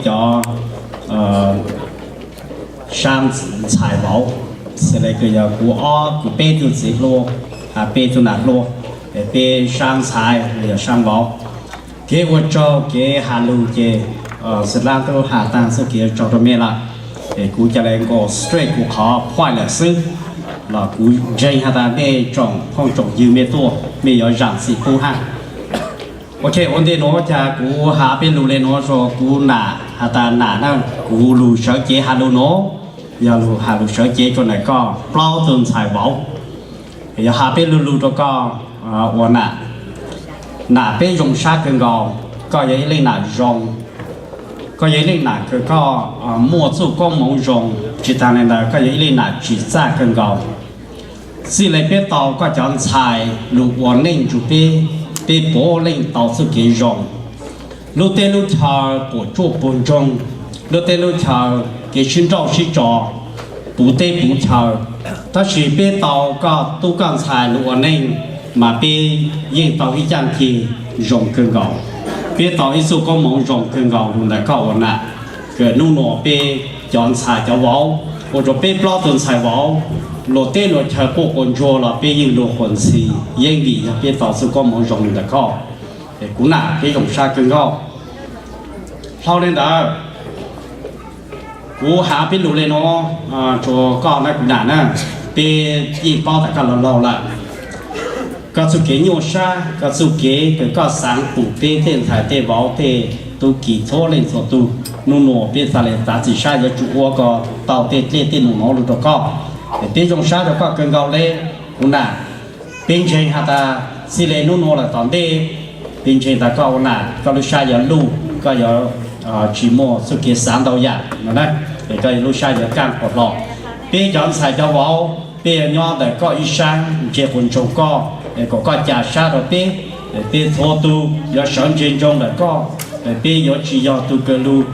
cov sab ntxhais vauv, xws li kws yog kuv ob kuv peb tug txiv hluas, peb tug nam hluas, peb sab ntxhais los yog sab vauv. Kev ua tsaug kev has lug ces xwm lab tub has taag txuj kev ua tsaug rua mej lawm. Es kuv ca le nkaus straight kuv qhov point lawm xwb, los kuv ntseeg has tas mej tsoom phooj tsoom ywg mej tuaj mej yuav zaam txim pub hab. Ok, ua ntej nuav cas kuv has peb lug le nuav rua kuv nam has tas nam na, kuv lug sawv cev has lug nuav, yog lug has lug sawv cev rua nam koj plaub tug ntxhais vauv. Yog has peb lug lug rua koj ua nam, nam peb zoo sab kawg nkaus, koj yog ib leej nam zoo, koj yog ib leej nam kws koj muaj txuj koob moov zoo, tsis taag le ntawd koj yog ib leej nam tsim txaj kawg nkaus. Txij le peb tau koj cov ntxhais lug ua neej nrug peb, peb puav leej tau txuj kev zoo. Lub teb lub chaw puam tsuaj puag ntsoog, lub teb lub chaw kev sib nrauj sib tso puv teb puv chaw, tab sis peb tau koj tub koj ntxhais lug ua neej mas peb yeej tau ib caaj ceg zoo kawg nkaus. Peb tau ib txuj koob moov zoo kawg nkaus lug ntawm koj ua nam, kws nub nuav peb cov ntxhais cov vauv, ua rua peb plaub tug ntxhais vauv luag teb luag chaw quaj quas ntsuag los peb yeej luag quas ntxhi, yeej vim yog peb tau txuj koob moov zoo lug ntawm koj. Es kuv nam peb zoo sab kawg nkaus. Dlhau le ntawd, kuv has peb lug le nuav rua koj na kuv nam na, peb yeej paub tas koj laug laug lawm. Koj txuj kev nyuaj sab, koj txuj kev kws koj xaav pum peb tej ntxhais tej vauv tej tub ki txhua leej txhua tug, nub nuav peb txhaj le tav txim sab yuav tsum ua kom tau tej dlej tej num nuav lug rua koj. Es peb zoo sab rua koj kawg nkaus le kuv nam. Peb ntseeg has tas txij le nub nuav lawm tom ntej, peb ntseeg tas koj ua nam koj lub sab yuav luj, koj yuav tsis muaj txuj kev xaav ntau yam no na, es koj lub sab yuav kaaj quas hlo. Peb cov ntxhais cov vauv peb yuav nyob ntawm koj ib sab ntse quas ntsoog koj, es kom koj ca sab rua peb. Peb txhua tug yuav sawv ntse ntsoog ntawm koj, peb yuav tsis yog tug kws lug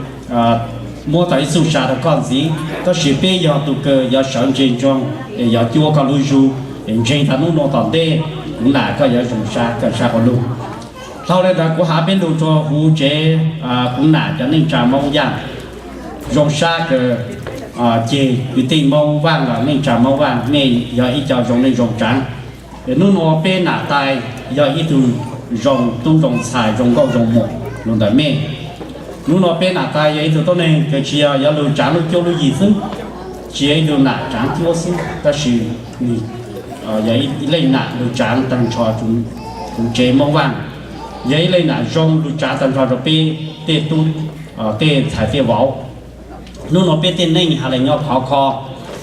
muab tau ib txuj sa rua koj ntxiv, tab sis peb yog tug kws yuav sawv ntse ntsoog, es yuav cuab koj lub zug. Es ntseeg tas nub nuav tom ntej kuv nam koj yuav zoo sab kawg sab quas lug. Dlhau le ntawd kuv has peb lug rua huv tsev kuv nam cov neej tsa Moob Yaaj. Zoo sab kawg, ceg kwv tij Moob Vaaj los neej tsa Moob Vaaj, mej yog ib co zoo neej zoo tsaav. Es nub nuav peb nam tais yog ib tug zoo tub zoo ntxhais zoo nkauj zoo muam lug ntawm mej. Nub nuav peb nam tais yog ib tug tuab neeg kws tsis yog yuav lug tsaav lub cuab lub yig xwb, tsis yog ib tug nam tsaav cuab xwb, tab sis nwg yog ib leej nam lug tsaav taag nrho huv tsev Moob Vaaj, yog ib leej nam zoo lug tsaav taag nrho rua peb tej tub tej ntxhais tej vauv. Nub nuav peb tej neej has le nyob khov kho,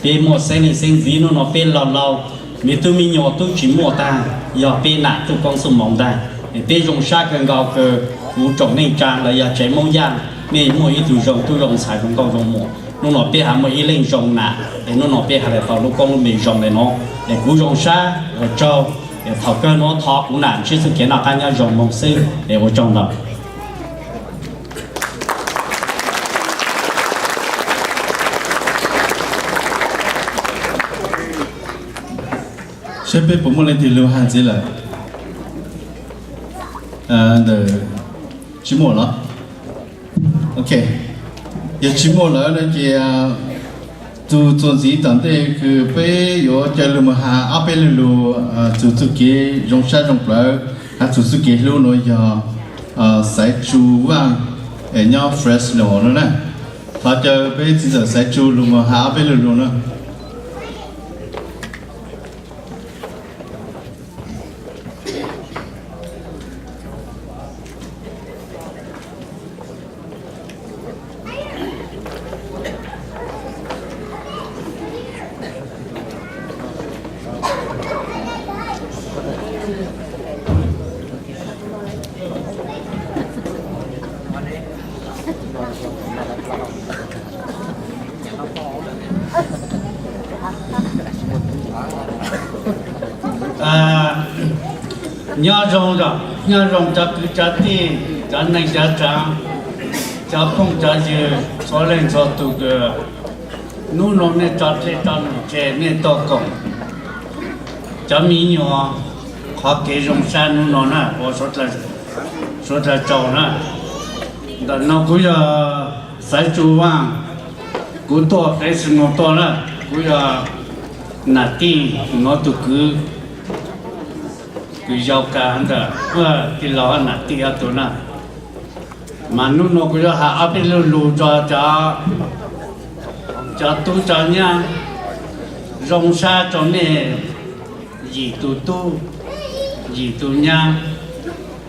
peb muaj xeeb leej xeeb ntxiv, nub nuav peb laug laug, me tub me nyuam tub tsis muaj taag, yog peb nam txuj koob txuj moov ntag. Es peb zoo sab kawg nkaus kws huv tsoom neej tsa los yog tsev Moob Yaaj, mej muaj ib tug zoo tub zoo ntxhais zoo nkauj zoo muam. Nub nuav peb has muaj ib leej zoo nam, es nub nuav peb has le tau lub koob lub npe zoo le nuav. Es kuv zoo sab ua tsaug, es thaum kawg nuav thov kuv nam ntsib txuj kev noj qab nyob zoo moog xwb, es ua tsaug ntau. Saib peb puas muaj leej twg lug has ntxiv lawm? Ntawm tsis muaj los? Ok, yog tsis muaj lawm no ces tus txuas ntxiv tom ntej kws peb yuav caw lug moog has ob peb lug lug txug txuj kev zoo sab zoo plawv, has txug txuj kev hlub nuav yog Xaiv Tsu Vaaj, es nyob Fresno no na. Thov caw peb txiv ntxawm Xaiv Tsu lug moog has ob peb lug lug na. Nyob zoo, nyob zoo cov kwv cov tij, cov neej cov tsaav, cov phooj cov ywg txhua leej txhua tug kws nub nua nej tso dlej tso num tseg nej tuaj koom cov me nyuam qhov kev zoo sab nub nua na, ua suav dlawg tsaug na. Ntawm no kuv yog Xaiv Tsu Vaaj, kuv tuaj qev xwm moos tuaj na, kuv yog nam tij nuav tug kwv, kws yau kag ntawm tij laug nam tij ob tug na. Mas nub nua kuv yuav has ob peb lug lug rua cov tub cov nyab, zoo sab rua mej yim tug tub, yim tug nyab,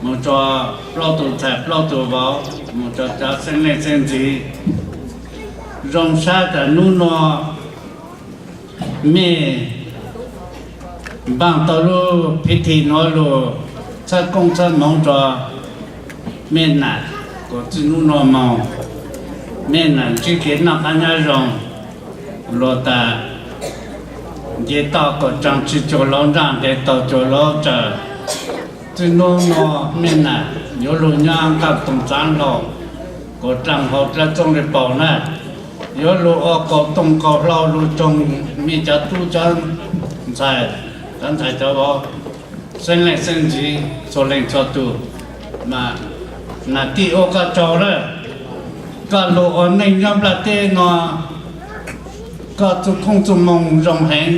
moog rua plaub tug ntxhais plaub tug vauv, moog rua cov xeeb leej xeeb ntxwv. Zoo sab tas nub nua mej npaaj tau lub phiv thi nuav lug txhawb koob txhawb moov rua mej nam, kuas txij nub nua moog mej nam ntsib kev noj qab nyob zoo, luag tas nce toj kom tsaag tsi cuag laug nraaj, nqes taug cuag laug tsawm. Txij nub nua mej nam yuav lug nyob nqaj toog txaav hlau, kuas dlaaj hlau dlaab txooj le paug na, yuav lug ua kaus tooj kaus hlau lug tsoom mej cov tub cov ntxhais, cov ntxhais cov vauv, xeeb leej xeeb ntxwv txhua leej txhua tug. Mas nam tij ua koj tsaug lawm, koj lug ua neej nyob nplaj teb nua, koj txuj koob txuj moov zoo heev,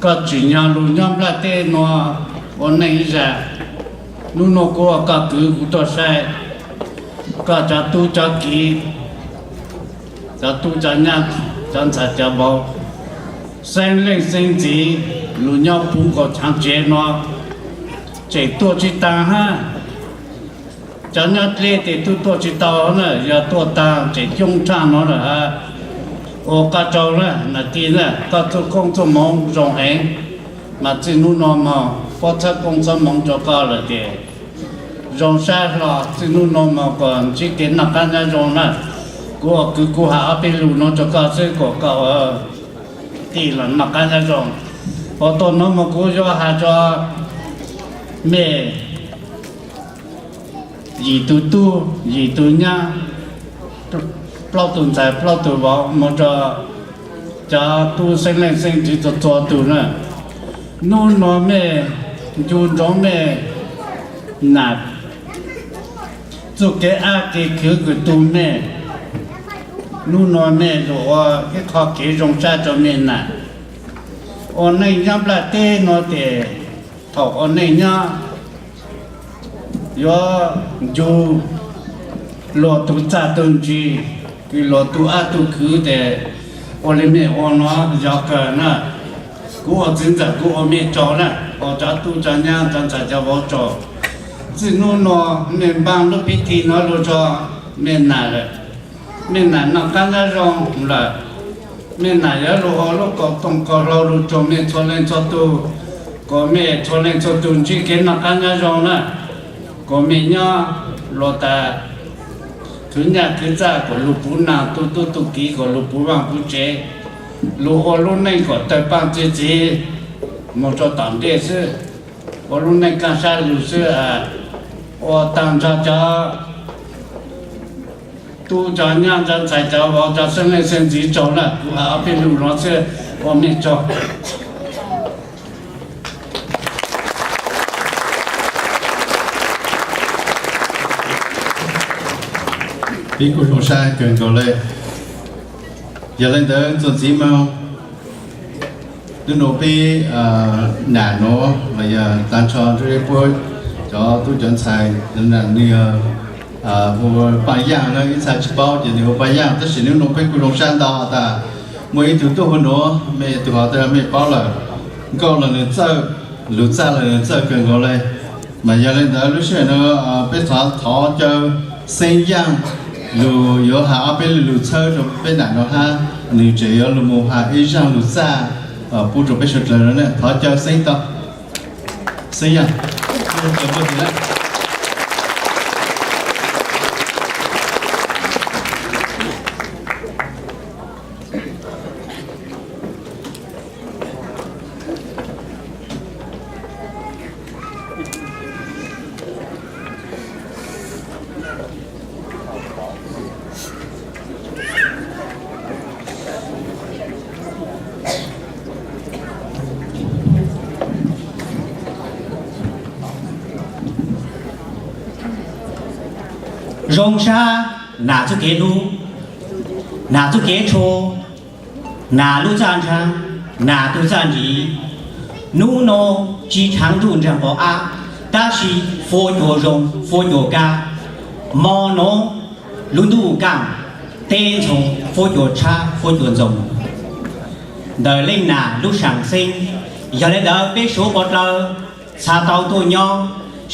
koj tsim nyog lug nyob nplaj teb nua ua neej ib zag. Nub nua kuv ua koj kwv kuv tuaj saib koj cov tub cov kiv, cov tub cov nyab, cov ntxhais cov vauv, xeeb leej xeeb ntxwv lug nyob puv nkaus chaav tsev nua, tseem tuaj tsi taag hab. Cov nyob dleb tes tub tuaj tsi tau na, yog tuaj taag tseem coob tshaaj nua lawm hab. Ua koj tsaug na nam tij na, koj txuj koob txuj moov zoo heev, mas txij nub nua moog puab txhawb koob txhawb moov rua koj lawm tes zoo sab hlo, txij nub nua moog kuas ntsib kev noj qab nyob zoo na. Kuv ua kwv kuv has ob peb lug nuav rua koj xwb kuas koj ua tij los noj qab nyob zoo. Puas tuaj nuav mas kuv yuav has rua mej yim tug tub yim tug nyab, plaub tug ntxhais plaub tug vauv, moog rua cov tub xeeb leej xeeb ntxwv txhua txhua tug na. Nub nua mej ncu ntsoov mej nam txuj kev ab kev khwv kws tu mej. Nub nua mej lug ua ib qho kev zoo sab rua mej nam. Ua neej nyob nplaj teb nua tes thaum ua neej nyob yuav ncu luag tug txaj tug ntsis, kws luag tu ab tu khwv tes ua le mej ua nuav yog kawg na. Kuv ua txiv ntxawm kuv ua mej tsaug na, ua cov tub cov nyab cov ntxhais cov vauv tsaug. Txij nub nua mej npaaj lub pib thi nuav lug rua mej nam lawm, mej nam noj qab nyob zoo lawm. Mej nam yuav lug ua lub kaus tooj kaus hlau lug rua mej txhua leej txhua tug, kuas mej txhua leej txhua tug ntsib kev noj qab nyob zoo na. Kuas mej nyob luag tas khwv nyaj khwv txaj kuas lug puv naag, tu tub tu kiv kuas lug puv vaaj puv tsev, lug ua lub neej kuas tawg paaj txi txiv moog rua tom ntej xwb, ua lub neej kaaj sab lug xwb. Ua taag nrho cov tub cov nyab cov ntxhais cov vauv cov xeeb leej xeeb ntxwv tsaug na, kuv has ob peb lug nuav xwb, ua mej tsaug. Peb kuj zoo sab kawg nkaus le. Yog le ntawd txuas ntxiv moog, nub nua peb nam nuav los yog taag nrho rua puab cov tub cov ntxhais, nwg yog hu Paaj Yaaj na, ib txha tsi paub ces nwg hu Paaj Yaaj, tab sis nub nua peb kuj zoo sab ntau tas muaj ib tug tuaj hu nuav, mej tug hov tas mej paub lawm, nkauj los nwg txawj, lug txaj los nwg txawj kawg nkaus le. Mas yog le ntawd lub sij hawm no peb thov, thov caw Xeeb Yaaj lug yuav has ob peb lug txhawb rua peb nam nuav hab, nwg tseem yuav lug moog has ib zaaj lug txaj pub rua peb suav dlawg no. Thov caw Xeeb tau. Xeeb Yaaj. Zoo sab. Nas txuj kev hlub, nas txuj kev tshua, nas lub txaj ntsha, nas tug txaj ntsiv. Nub nua tsi tshaav ntuj nraag quas ab, tab sis fuab cuag zoo fuab cuag kab. Mo nuav lub ntuj kaaj, teb ntxhoo fuab cuag tshab fuab cuag ntxoog. Ntawm leej nam lub saam xeeb, yog le ntawd peb suav quas dlawg txhad tau tuaj nyob,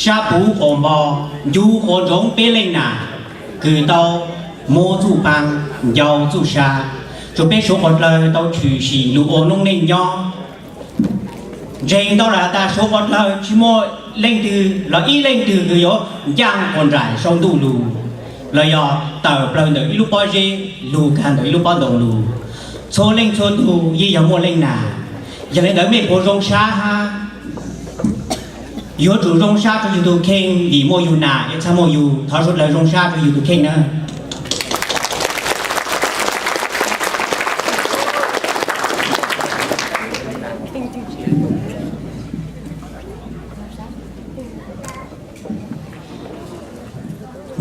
sab puv quas npo, ncu quas ntsoov peb leej nam, kws tau muab txuj paa, ncau txuj sa, rua peb suav quas dlawg tau tshwm sim lug ua noob neej nyob. Ntseeg ntau lawm has tas suav quas dlawg tsi muaj leej twg los ib leej twg kws yuav ncaaj quas nraim sau ntuj lug, los yog tawm plawg ntawm ib lub pob zeb lug kag ntawm ib lub pob ntoo lug. Txhua leej txhua tug yeej yog muaj leej nam, yog le ntawd mej puas zoo sab hab? Yuav tsum zoo sab rua yug tug kheej vim muaj yug nam es txhaj muaj yug. Thov suav dlawg zoo sab rua yug tug kheej na.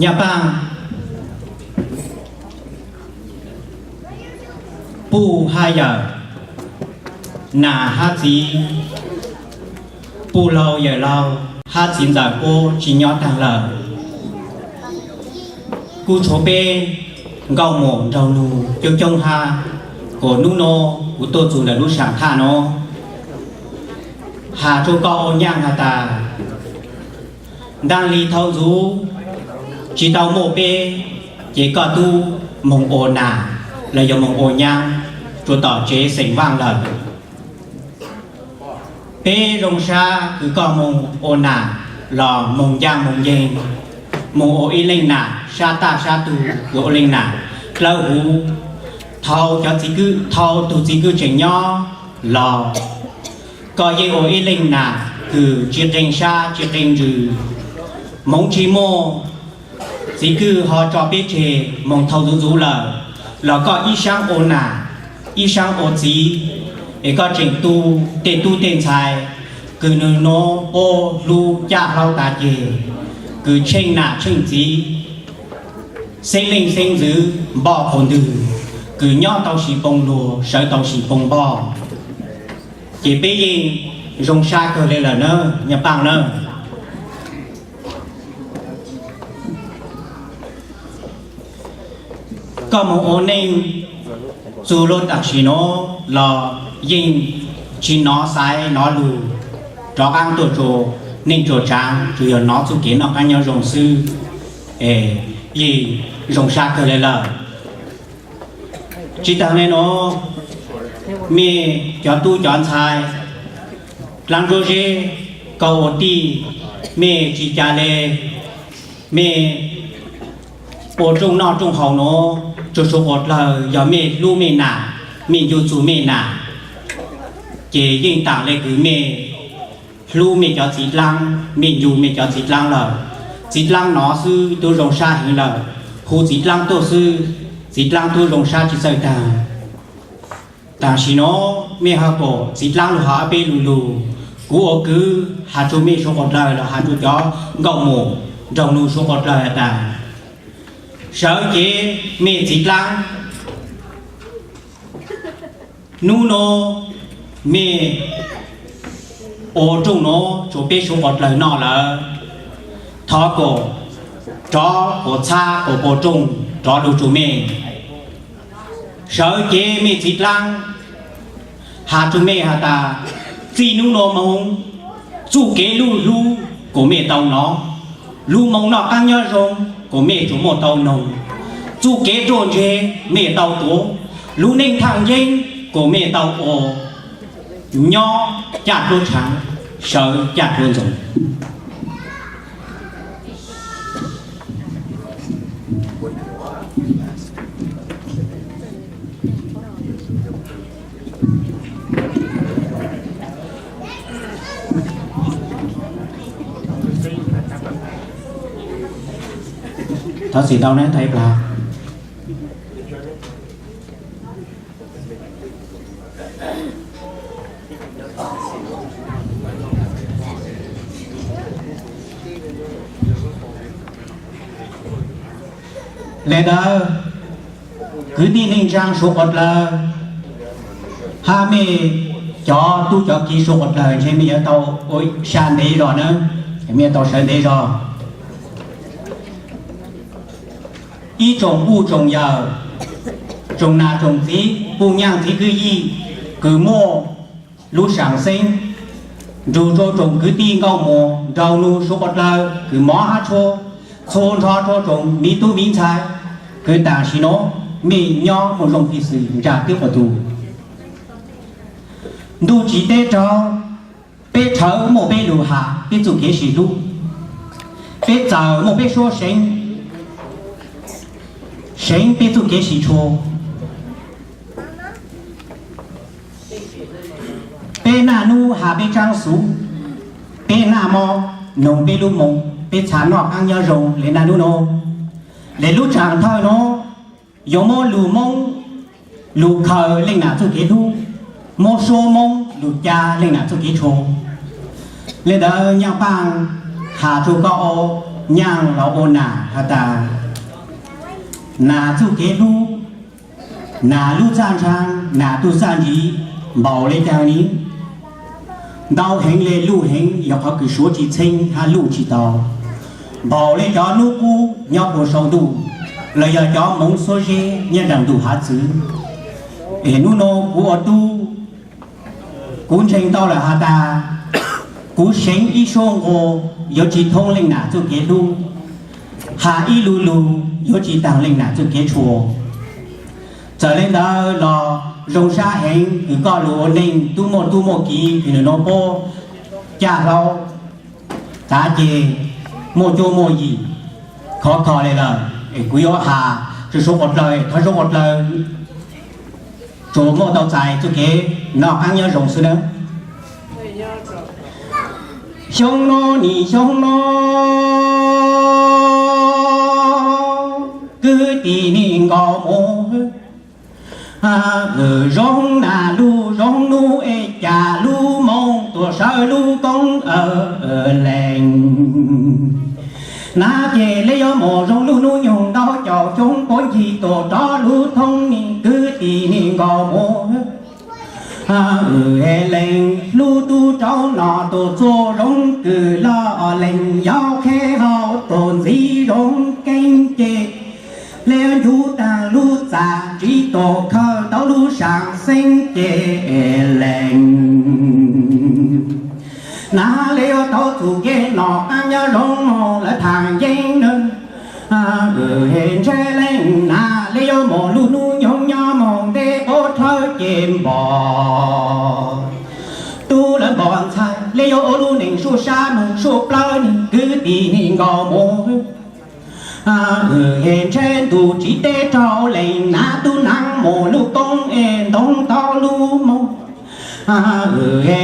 Nyaj Paaj, puj hab yawm, nam hab txiv, puj laug yawm laug hab txiv ntxawm puab tsi nyob taag lawm. Kuj tshuav peb nkauj muam nraug nug coob coob hab, kuas nub nua kuv tuaj txug ntawm lub saam thaj nuav has rua koj ua nyaaj has tas, ntaag le thaus ntxuv tsi tau muaj peb, ces koj tub moog ua nam los yog moog ua nyaab rua tom tsev xeem vaaj lawm. Peb zoo sab kws koj moog ua nam los moog ncaaj moog nceeg, moog ua ib leej nam sab taj sab tug, kws ua leej nam dlawb huv. Thaus cov txiv kwj, thaus tug txiv kwj tseem nyob los koj yeej ua ib leej nam kws tsi qee sab tsi qee ntsws. Moog tsi muaj txiv kwj ho tso peb tseg moog thaus ntxuv ntxuv lawm, los koj ib saab ua nam, ib saab ua txiv, es koj tseem tu tej tub tej ntxhais kws nwg nuav puab hlub caj hlauv tas ceg, kws tsheej nam tsheej txiv, xeeb leej xeeb ntxwv npoj qhov ntwg, kws nyob tau sim poo luag, sawv tau sim poo npoj. Ces peb yeej zoo sab kawg le lawm na, Nyaj Paaj na. Koj moog ua neej txug lub tam sim nuav los yeej tsi nov xaiv nov lug, rov qaab tuaj rua neej rua tsaav, tsuas yog nov txuj kev noj qaab nyob zoo xwb, yeej zoo sab kawg le lawm. Tsi taag le nuav, mej cov tub cov ntxhais dlaab ntsuab zeb, koj ua tij, mej tsi ca le, mej ua rooj noj rooj haus nuav, tsuas suav quas dlawg yog mej hlub mej nam, mej ncu txug mej nam, ces yeej taam le kws mej hlub mej cov txiv dlaab, mej ncu mej cov txiv dlaab lawm. Txiv dlaab nov xwb tub zoo sab heev lawm, hu txiv dlaab tuaj xwb, txiv dlaab tub zoo sab tsi txawj taag. Tam sim nuav mej ho kom txiv dlaab lug has ob peb lu lug, kuv ua kwv has rua mej suav quas dlawg los has rua cov nkauj mum nraug nug suav quas dlawg has tas, sawv cev mej txiv dlaab, nub nua mej ua rooj nuav tsuas peb suav quas dlawg noj lawm, thov kom rov quas txhab quas pua rooj rov lug rua mej. Sawv cev mej txiv dlaab, has rua mej has tas, txij nub nua moog, txuj kev lub hlub kuas mej tau nov, lub moo noj qaab nyob zoo kuas mej tsuas muaj tau noog, txuj kev ruaj ntseg mej tau tuav, lub neej thaaj nceeb kuas mej tau ua, nyob caj dluab tshaav, sawv caj dluab ntxoov. Thov txim ntau na, thov ib plag. Le ntawd, kwv tij neej tsaa Suav quav dlawg, hab mej cov tub cov kiv Suav quav dlawg ntshe mej yuav tau ua sa ntev zog na, mej yuav tau sawv ntev zog. Ib tsoom puj tsoom yawm, tsoom nam tsoom txiv, puj nyaaj txiv kwj yij, kws muaj lub saam xeeb, nrug rua tsoom kwv tij nkauj muam nraug nug Suav quav dlawg kws mov hab tshua, txhua nrho rua tsoom miv tub miv ntxhais kws tam sim nuav mej nyob muaj zoo fij xwm ntsa tib quas tug. Ntuj tsim teb raug, peb rhawv muaj peb lug has peb txuj kev sim hlub, peb txawm muaj peb suab seev, seev peb txuj kev sim tshua. Peb naj nub has peb tsaab xuv, peb naj mo noog peb lub moo, peb txha noj qaab nyob zoo le naj nub nua. Le lub tsaam thawj nuav yuav muab lug Moob lug khaws leej nam txuj kev hlub, muab suab Moob lug ca leej nam txuj kev tshua. Le ntawd Nyaaj Paaj has rua koj ua, Nyaaj los ua nam has tas, nam txuj kev hlub, nam lub txaj ntshaa, nam tug txaj ntsiv npaum le caag ni, ntau heev le luj heev yog qhov kws suav tsi txheeb hab luj tsi tau, npaum le cov nub qub nyob puag saum ntuj, los yog cov moov xuab zeb nyob nraam ntug hav txwv. Es nub nua kuv ua tub, kuv ntseeg tau lawm has tas, kuv seev ib suab nqua yuav tsi thoob leej nam txuj kev hlub, has ib lu lug yuav tsi taag leej nam txuj kev tshua. Txawm le ntawd los zoo sab heev kws koj lug ua neej tub muaj tub muaj kiv kws nwg nua puab caj hlauv tav ceg muaj cuab muaj yim khov kho le lawm. Es kuv yuav has rua Suav quav dlawg, thov Suav quav dlawg tsuas muaj tau txais txuj kev noj qaab nyob zoo xwb nawb. Xyoo no nim xyoo no, kwv tij neej nkauj muam, zoo nam lug zoo nub es cas lub moo tuaj sawv lub koob lees. Nab ces le yuav muaj zoo lub nub nyoog ntau caum xyoo puab ncig tuaj rov lug thoob ne kwv tij neej nkauj muam. Lees lub tub rau no tuaj txuag zoo kws loj lees, yog qheb hau tuaj ntxiv zoo keeb ces le yuav ncu taag lub txaj ntsiv tuaj khaws tau lub saam xeeb ces lees. Nab le yuav tau txuj kev noj qaab nyob zoo moog lawv thaaj yeeb nawb. Ntshe leej nab le yuav muaj lub nub nyoog nyob moog ntej puab dlhawv ces npog tub lawv npog ntxhais, le yuav ua lub neej suaj sab moog suaj plawg ne kwv tij neej nkauj muam. Ntshe ntuj tsim teb raug leej nab tub naav muaj lub koob es ntoo tau lub moo.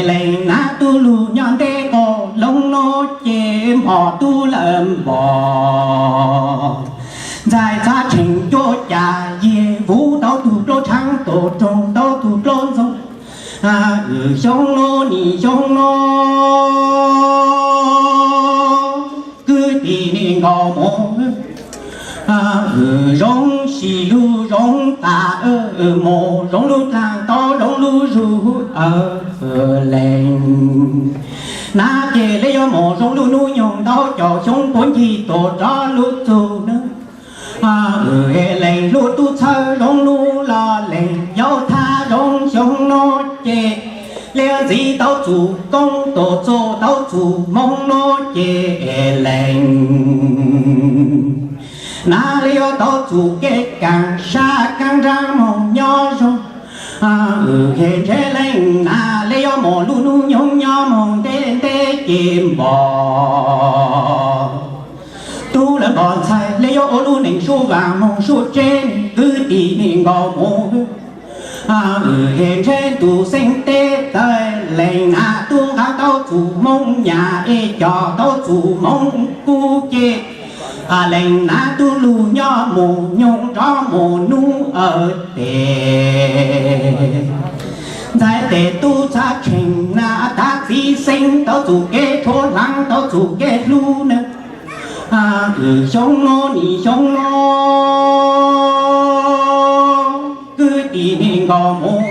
Leej nab tub lug nyob ntej quas loog no ces npog tub lawv npog. Ntxhais txhab tsheej cuab cas yig vuv tau tug plaub tshaav, tuaj roog tau tug plaub ntxoog. Xyoo no nim xyoo no, kwv tij neej nkauj muam, zoo sim lug zoo tas mus, zoo lub dlaag tau zoo lub zug lees. Nab ces le yuav muaj zoo lub nub nyoog ntau caum xyoo puab ncig tuaj rov lug txug nawb. Lees lub tub txhawb zoo nub los lees, yog thab zoo xyoo no ces le yuav ntxiv tau txuj koob tuaj txuag tau txuj moo no ces lees. Nab le yuav tau txuj kev kaam sab kaam nraag moog nyob zoo. Ntshe leej nab le yuav muaj lub nub nyoog nyob moog ntej ntej ces npog tub lawv npog ntxhais, le yuav ua lub neej suaj vaam moog suaj tsev kwv tij neej nkauj muam. Ntshe ntuj xeeb teb tawg, leej nab tub nqaa tau txuj moo nyam es coj tau txuj moo kub ces leej nab tub lug nyob moog nyoog nrov moog nub aw tes. Ntxhais tes tub txhab tsheej nab tav txiv xeeb tau txuj kev tshuab hlaav tau txuj kev hlub nawb. Xyoo no nim xyoo no, kwv tij neej nkauj mus,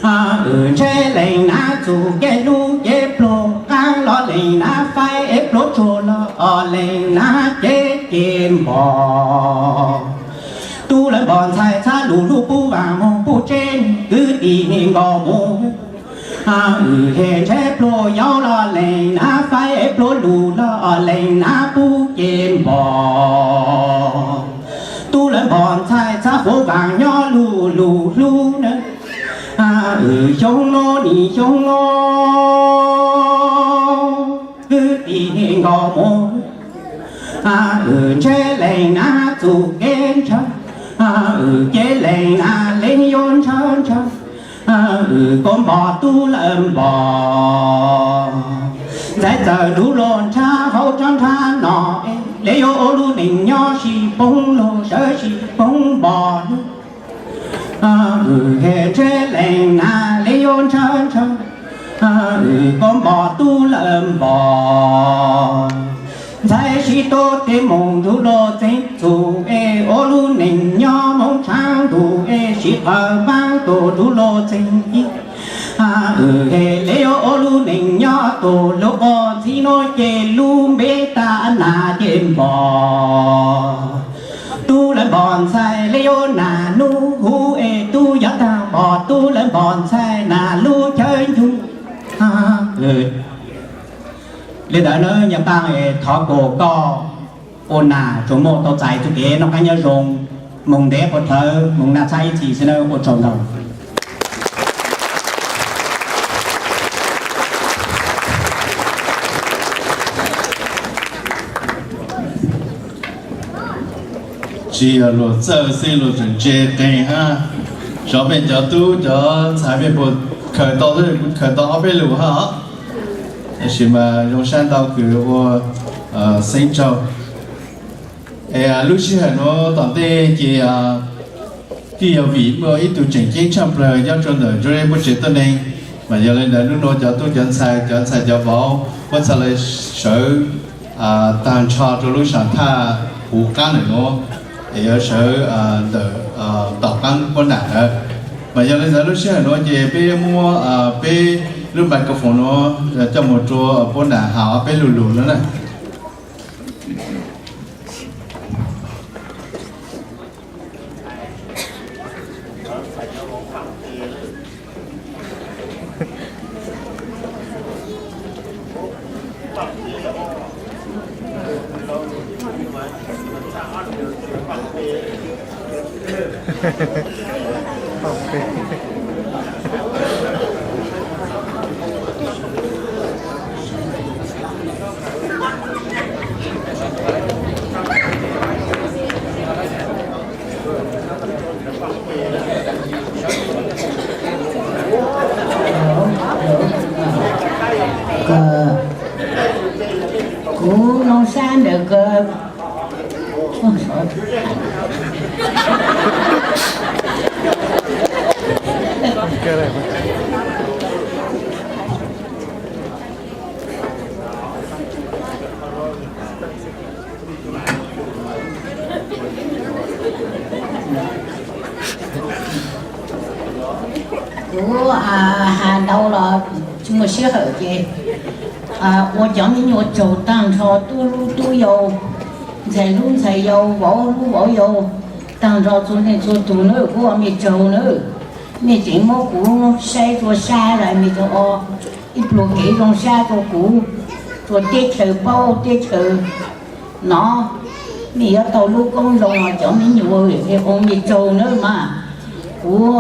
wb ntshe leej nab txuj kev hlub kev pluag, qaab los leej nab faib es pluag tsuag los leej nab cev cev npog. Tub lawv npog ntxhais txhab lug hlub pub vaaj moog pub tsev, kwv tij neej nkauj mus, wb ntshe pluag yau los leej nab faib es pluag lug los leej nab pub cev npog. Tub lawv npog ntxhais txhab huv vaaj nyob lug lug hlub na, xyoo no nim xyoo no, kwv tij neej nkauj mus, wb ntshe leej nab txuj kev ntshaw, wb cev leej nab le yuav ntshaw ntshaw, wb kua npog tub lawv npog. Ntxhais txawm nrug luag nrhav hauv tsob nrhav no, le yuav ua lub neej nyob sib poob luag sawv sib poob npog. Wb ntshe leej nab le yuav ntshaw ntshaw, wb kua npog tub lawv npog. Ntxhais sib tub tes moog nrug luag txeev txug es ua lub neej nyob moog tshaav nrug es sib qawm maab tug nrug luag txeev ib. Wb le yuav ua lub neej nyob tug lug quas txhib nuav ces lub npe tag nas ces npog. Tub lawv npog ntxhais le yuav nas nub huv es tub yog taag npog, tub lawv npog ntxhais nas lub chaw ncuj. Le ntawd na Nyaj Qaab, thov kuas koj ua nas tsuas muaj tau txais txuj kev noj qaab nyob zoo, moog ntev quas dlhawv, moog naj txhab ib txhis xwb na, ua tsaug ntau. Tsis yog luag txawj xwb luag tseem ntse qeeg hab. Xyov mej cov tub cov ntxhais mej puas khaws tau, khaws tau ob peb lus hab. Tab sis mas zoo sab ntau kws ua xeeb tsaug. Es lub sij hawm nuav tom ntej ces twb yog vim muaj ib tug tseem ceeb tshaj plawg nyob rua ntawm Jauv Dej Muaj Tsev tuab neeg, mas yog le ntawd hnub nuav cov tub cov ntxhais, cov ntxhais cov vauv, puab txhaj le sawv taag nrho rua lub sam thaj huv qaab ntawm nuav, es yuav sawv ntawm tom qaab puab nam ntawd. Mas yog le ntawd lub sij hawm nuav ces peb muab peb lub microphone nuav coj moog rua puab nam has ob peb lus lug nuav na. Kuv zoo sab ntawm kawg. Kuv has ntau los tsis muaj sij hawm ces ua cov me nyuam tsaug taag nrho tub lub tub yau, ntxhais lub ntxhais yau, vauv lub vauv yau, taag nrho txhua leej txhua tug nawb, kuv ua mej tsaug nawb. Mej tseem muab kuv saib rua sab lawm mej tseem ua ib pluag kev zoo sab rua kuv, rua teb chaws paub teb chaws nov. Mej yuav tau lub koob zoo cov me nyuam, ua mej tsaug nawb mas. Kuv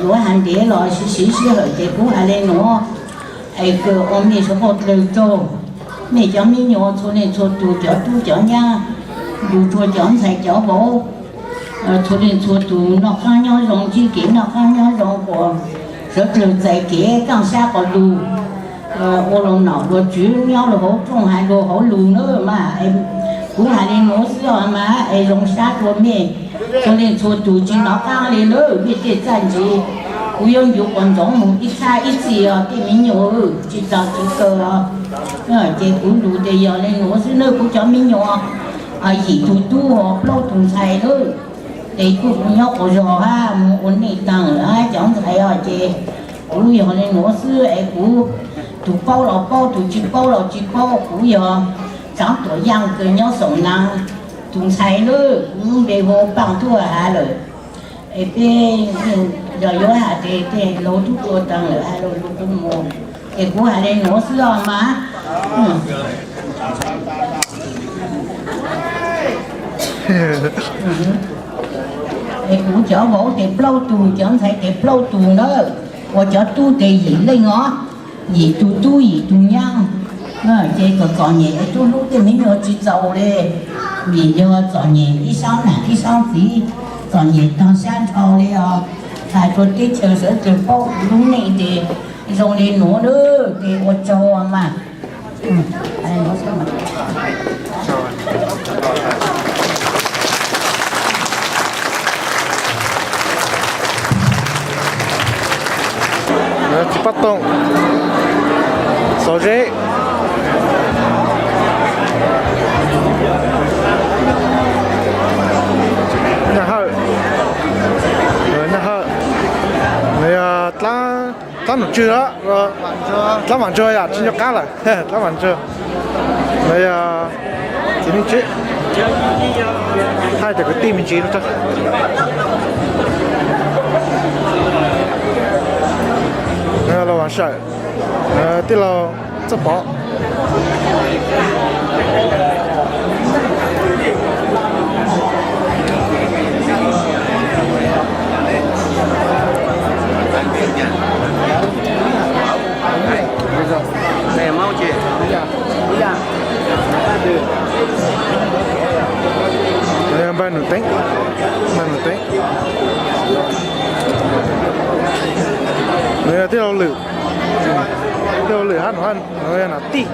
yuav has ntev los siv sij hawm ces kuv has le nuav es kws ua mej sawv qauj dlawg tsaug. Mej cov me nyuam txhua leej txhua tug, cov tub cov nyab, lug rua cov ntxhais cov vauv, txhua leej txhua tug noj qaab nyob zoo, ntsib kev noj qaab nyob zoo, quas sawv dlawg txais kev kaaj sab quas lug, ua lug nom lug tswv, nyob lug hauv rooj hais lug hauv lug nawb mas. Kuv has le nuav xwb os mas, es zoo sab rua mej txhua leej txhua tug, tsis nov qaab le nawb, mej tej txaj ntse Kuv yuav ncuav quas ntsoov mus ib txhab ib txhis os tej me nyuam, tsis txaus tsis kawg os. Ces kuv lus ces yog li nuav xwb na, kuv cov me nyuam yim tug tub, plaub tug ntxhais lawm. Ces kuj kuv nyob quas zog hab mus ua neej taag lawm hab cov ntxhais os, ces kuv yog li nuav xwb es kuv tug paub los paub, tug tsis paub los tsis paub. Kuv yog Tsaav Tuam Yaaj kws nyob Xoom Naav tug ntxhais lawm, kuv lub npe hu Paaj Tuaj Hav lawm. Es peb yog yuav has tes tej laug tub tua taag lawm has lug lug kuv mus, ces kuv has le nuav xwb os mas. Es kuv cov vauv tes plaub tug, cov ntxhais tes plaub tug na, ua cov tub tes yim leej os, yim tug tub yim tug nyab. Ces kom txom nyem es tub hlub tej me nyuam tsis txaus li, vim yog txom nyem ib sab nam ib sab txiv, txom nyem taag sab nrho li os. Has rua teb chaws sawv daws paub kuv lub neej tes zoo li nuav lawm ces ua tsaug mas. Txiv Paj Toom, Xauv Zeb. Nyaj Hawj, Nyaj Hawj, dlaab nom tswg, dlaab Vam Ntsuag yom, tsis nco qab lawm, dlaab Vam Ntsuag. Lawv yog txiv neej tswb, thaij cov kwv tij me ntsis rau. Los Vam Sawm, tij laug Txawj Pov. Npawg Num Teeb, Npawg Num Teeb. Nws yog tij laug Lwm, tij laug Lwm hab Num, Num Tij.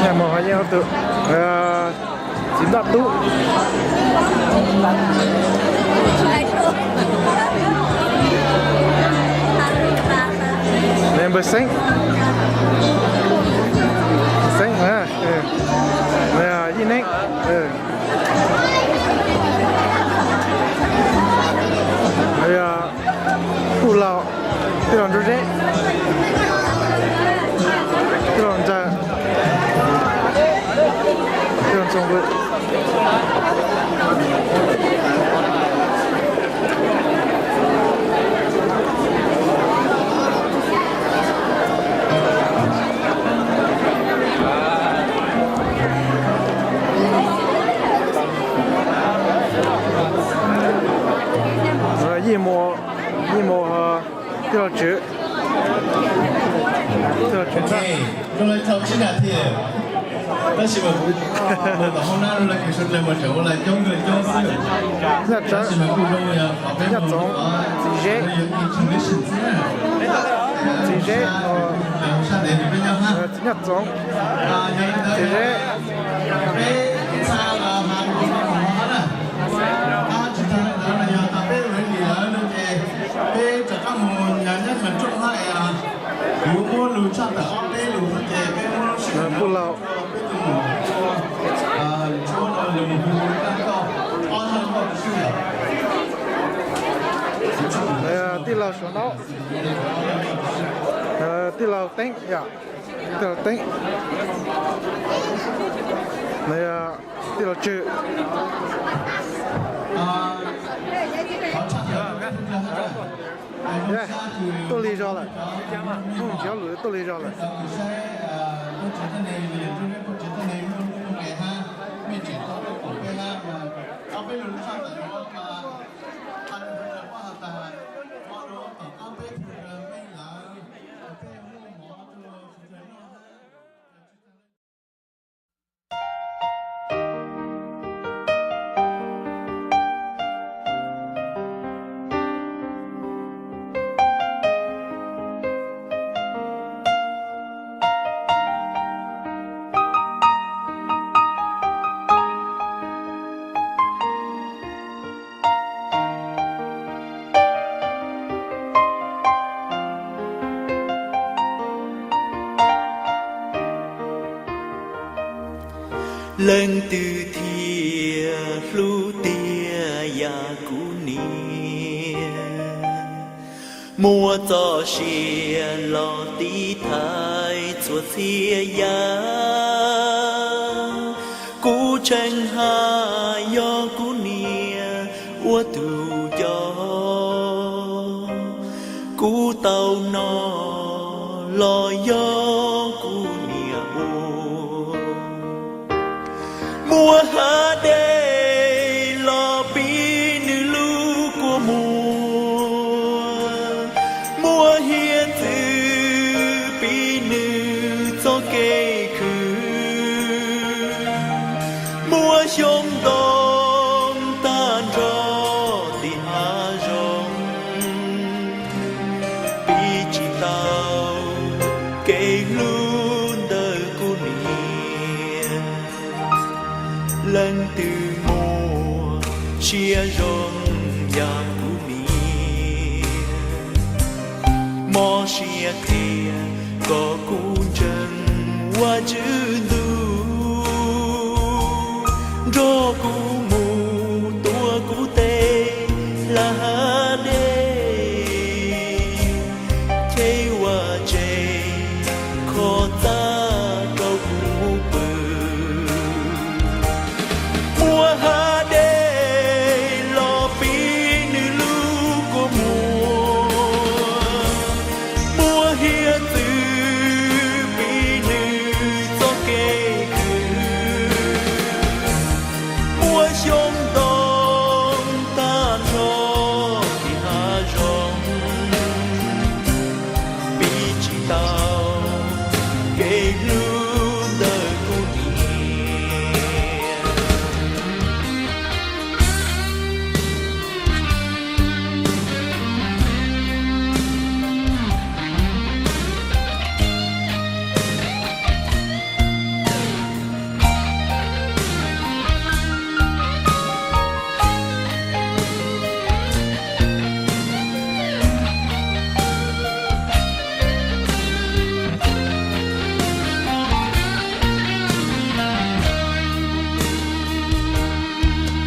Nyaj Moog hab Yeej Ob tug, Txiv Ntaj Tub. Npawg Xeeb, Xeeb, Yij Neeb. Puj Laug, tij laug Ntsuab Zeb, tij laug Ntxawg, tij laug Ntxoov Nqws. Yij Mus, Yij Mus, tij laug Tswv, tij laug Tswv Ntxawg. Tab sis mas kuv mus tom hoob nab zoo li kuv sawv daws mas tseem ua lais coob kawg coob xwb. Tab sis mas kuj zoo li qhov peb mus txog Txiv Zeb, Txiv Zeb, Txiv Nyaj Txoov, Txiv Zeb. Peb txhaj los has mus no na, tsis tag li ntawd los yog tas peb ready lawm no ces peb rov qab mus nyob mas rooj hab es kuv muab lus tshaj tawm ob peb lus no ces peb muab lub sij hawm Puj Laug, peb tus mus ua, ua lus hu lub naj koj ob zag koj tus xwb yom. Tij laug Suav Naub, tij laug Teeb yom, tij laug Teeb, tij laug Tswv. Tuaj lig zog lawm, ntsis ob lwm tuaj lig zog lawm. Leej twg thiaj hlub tiag yam kuv niam? Muaj txoj sia los tiv thaiv txhua txhia yam. Kuv tseem hais yog kuv niam ua tus coj. Kuv tau hnov los yog kuv niam ua. Muaj hav dej los pib nws lub kua muag, muaj hiav txwv pib nws txoj kev khwv, muaj xyoob ntoo tag nrho tim hav zoov, pib tsis tau kev hlub ntawm kuv niam. Leej twg muaj siab zoo yam kuv niam? Mob siab qhia kom kuv ntseeg Vajtswv ntuj, nrog kuv mus tuav kuv tej hlab hav dej, cheb vaj tse kho txaj rau kuv pw. Muaj hav dej los pib nws lub kua muag, muaj hiav txwv pib nws txoj kev khwv, muaj xyoob ntoo tag nrho tim hav zoov, pib tsis tau kev hlub ntawm kuv niam.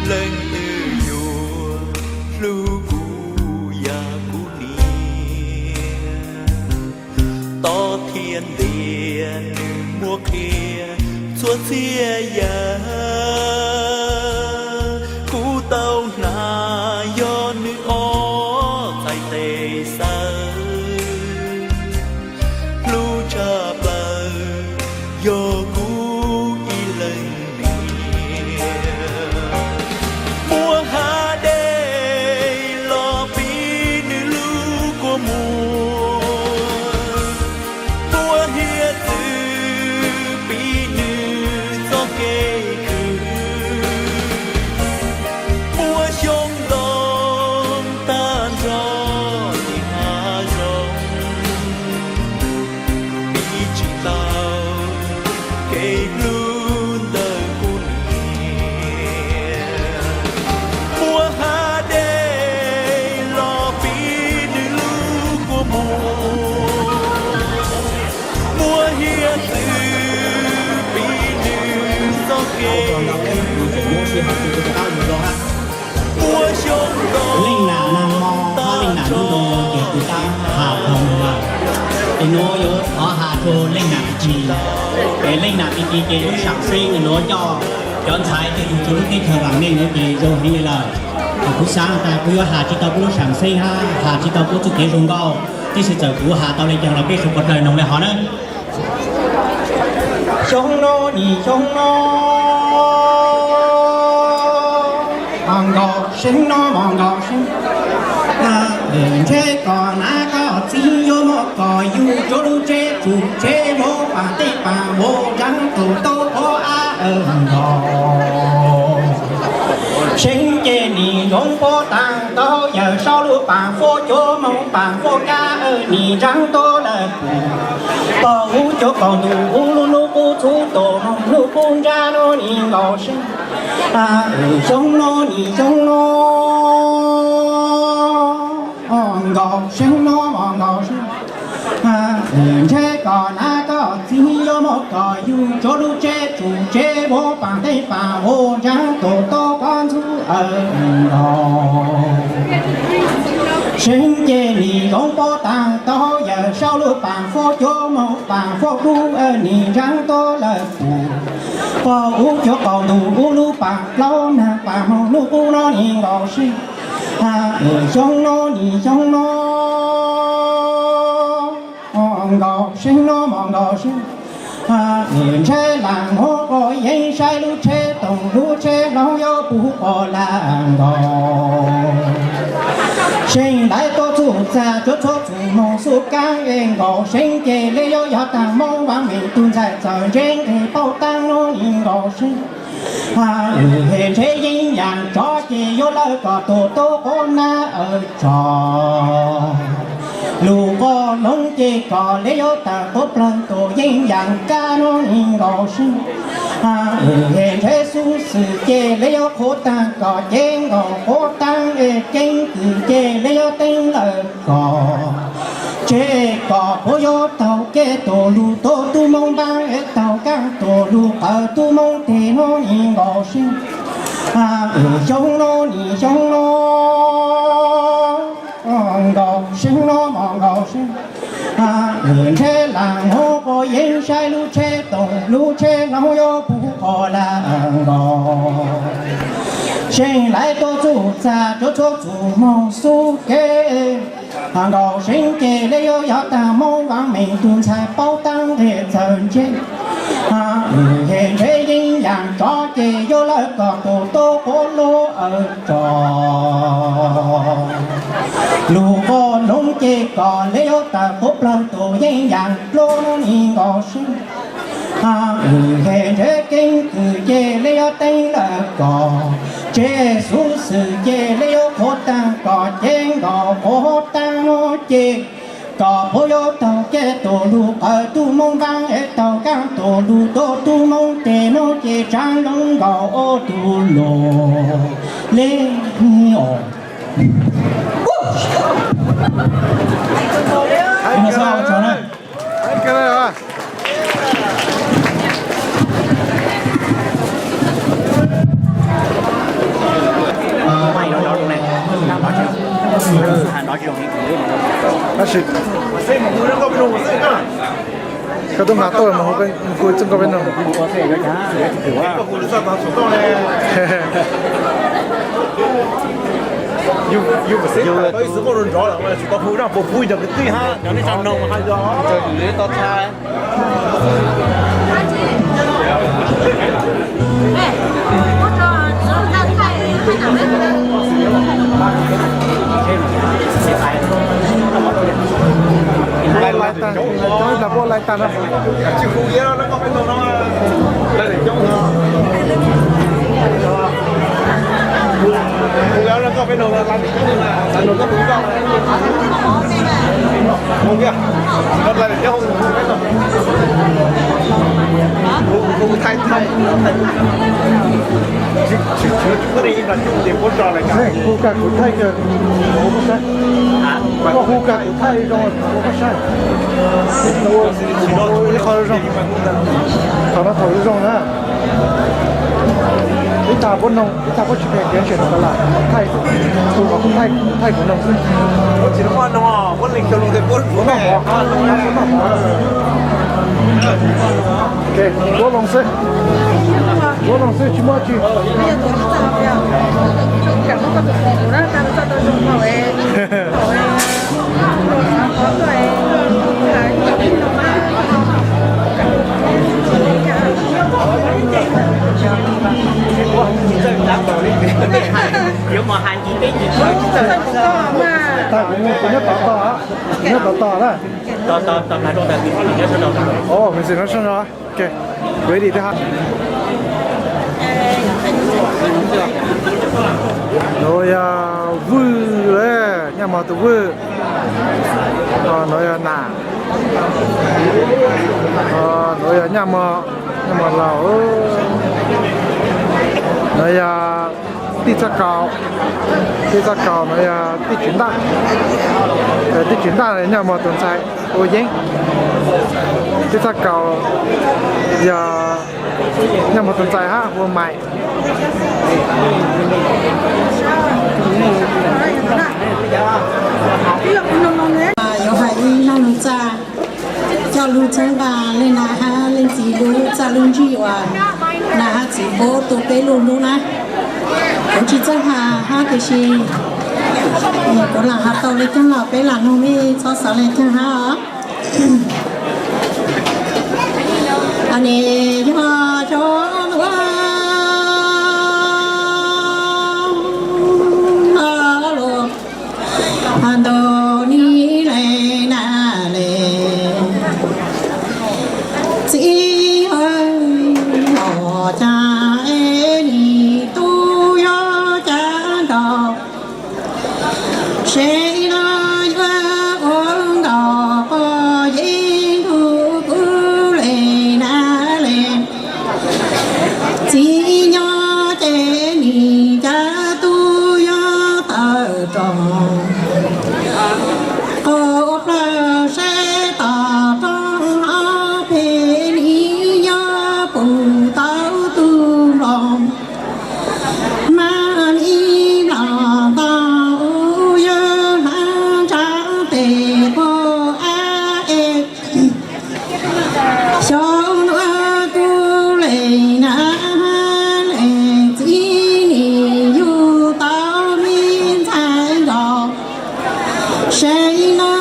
Leej twg yuav hlub kuv yam kuv niam? Tob thiab ntiag nws muab qhia txhua txhia yam, kuv tau hnav yog nws ob txhais tes xaws. Hlub tshaj plaws yog kuv ib leeg niam. Muaj hav dej los pib nws lub kua muag, muaj hiav txwv pib nws txoj kev khwv, muaj xyoob ntoo tag nrho tim hav zoov, pib tsis tau kev hlub ntawm kuv niam. Muaj hav dej los pib nws lub kua muag, muaj hiav txwv pib nws txoj kev khwv, muaj xyoob ntoo. Leej nam nag hmo, leej nam nag hmo ces kuv tab has dhau lawm. Es nuav yuav thov has rua leej nam Pis Tis. Es leej nam Pis Tis ces lub sam xeeb nuav coj cov ntxhais tej tug txug lub teb chaws vaam meej nuav ces zoo heev le lawm. Es kuv xaav tas kuv yuav has tsis tau puab lub sam xeeb hab has tsis tau puab txuj kev zoo nkauj, tab sis txawm kuv has tau le caag los peb sawv pov dlawg noog le hov nawb. Xyoo no nim xyoo no, nkaus seeb no mos nkaus seeb, ntshe kom nav kom txiv yuav muab kom yug rua lub tsev txug tsev vauv, paam teb paam vauv ntsaab tug tau ua av nkaus. Seeb ces nim zoo puab taag tau yawm saub lub paam fuab cuav moog paam fuab kab, nim ntsaab tuab lawm pog huv cuav kaus ntuj huv lub nub qub txhub tus moog lub qub ntsab nuav nim nkaus seeb. Xyoo no nim xyoo no, nkaus seeb no mos nkaus seeb, ntshe kom nav kom txiv yuav Kom yug tsuav lub tsheb tsum tsheb ua paam teeb paam ua ntsaab tus tub qab ntxug aw nkaus. Seeb ces nim zoo pob taag tau yawm saub lub paam fuab cuav moog paam fuab kub nim ntsaab tuab lawm pum. Pog ub cuav qaum ntuj ub lub paam plaub naag paam moog lub qub no nim nkaus seeb. Xyoo no nim xyoo no nkaus seeb no mos nkaus seeb. Ntshe laam muab quas yeeb saib lub tsheb toom lub tsheb hloov yuav pug quas laam nkaus. Seeb lawv tuaj txug txag cuav txhua txug moog xub kaab es nkaus seeb ces le yuav yog taag moob vaam meem tug ntxhais txawm ntseb nqeg paub taab no nim nkaus seeb. Wb ntshe yeeb yaam tsov ces yuav lawv kom tus tub quab nab aw tsov. Lug quas noov ces kom le yuav tawm quab plawg tus yeeb yaam kab no nim nkaus seeb. Wb ntshe xub xwm ces le yuav qhuav taag kom cev nkaus quab taab es keeb kwm ces le yuav teeb lawm kom tseg kom puab yuav taug kev tus lug tuab tub moob npaab es taug kaab tus lug qawm tub moob teg no nim nkaus seeb. Wb xyoo no nim xyoo no nkaus seeb no mos nkaus seeb. Wb ntshe laam muab quas yeeb saib lub tsheb toom lub tsheb hloov yuav pug quas laam nkaus. Seeb lawv tuaj txug txag cuav txhua txug moog xub kev nkaus seeb ces le yuav yog taag moob vaam meem tug ntxhais paub taab nqeg txawm ntseb. Wb ntshe yeeb yaam tsov ces yuav lawv kom tus tub quab lub aw tsov. Lug quas noov ces kom le yuav tawm quab plawg tus yeeb yaam plub no nim nkaus seeb. Wb ntshe keeb kwm ces le yuav teeb lawm kom tseg xub xwm ces le yuav qhuav taag kom cev nkaus quab taab no ces kom puab yuav taug kev tus lug qawm tub moob npaab es taug kaab tus lug tuab tub moob teg no ces tsaab zoo nkaus ub tug lug le os. Tab sis koj tub nqa tuaj mas hu kuv txij nkauj peb noog. Lais tag, cov ib plag puab lais tag no. Hu kag kuv thaij kawg, kuv puas saib? Koj hu kag kuv thaij zoo kuv puas saib? Ua ib qho zoo, thaum no thaum zoo na. Ib tag puab noog, ib tag puab tsis pheej kev ntsia rau tas las, thaij, tus uas kuv thaij, thaij kuv noog xwb. Puab loog xwb, puab loog xwb tsis muaj tsi. Tag kuv, kuv nyob tod tod, kuv nyob tod tod na. Ov, message no sab no. Ok, ready thiab ha. Nuav yog Vwj, nyaj mog tus Vwj. Nuav yog Nam. Nuav yog nyaj mog, nyaj mog laus. Nuav yog Tij Txoj Kaus, Tij Txoj Kaus. Nuav yog Tij Tswv Ntaj, Tij Tswv Ntaj nyaj mog tus ntxhais ua yeeb. Peb txoj kaus yog nyob mus tus ntxais hab hua mais. Yuav hais ib zaj lug txaj coj lug txhawb nqa leej nam hab leej txiv lub txaj lub ntsig uas nam hab txiv pab tu peb lug nub na. Kuv tsi txawj has hab tiam sis kuv lam has tau le caag los peb lam noog mej txhob xav le caag hab os. Nis yog cov ntawm nis le na le, txiv, ua cas es nim tub yuav cas nkaus, seb no yuav ua nkaus quas yeeb nrug kuv le na le. Txiv nyob ces nim cas tub yuav tawm rooj qaum plawg seb tom roob ob peb nim nyob puv tau tug nploos. Mas ib los ntau yawg hlab ntsab tes quas ab es, xyov nuav kuv le na le, txiv nim yug tau me ntxhais nkaus, seb no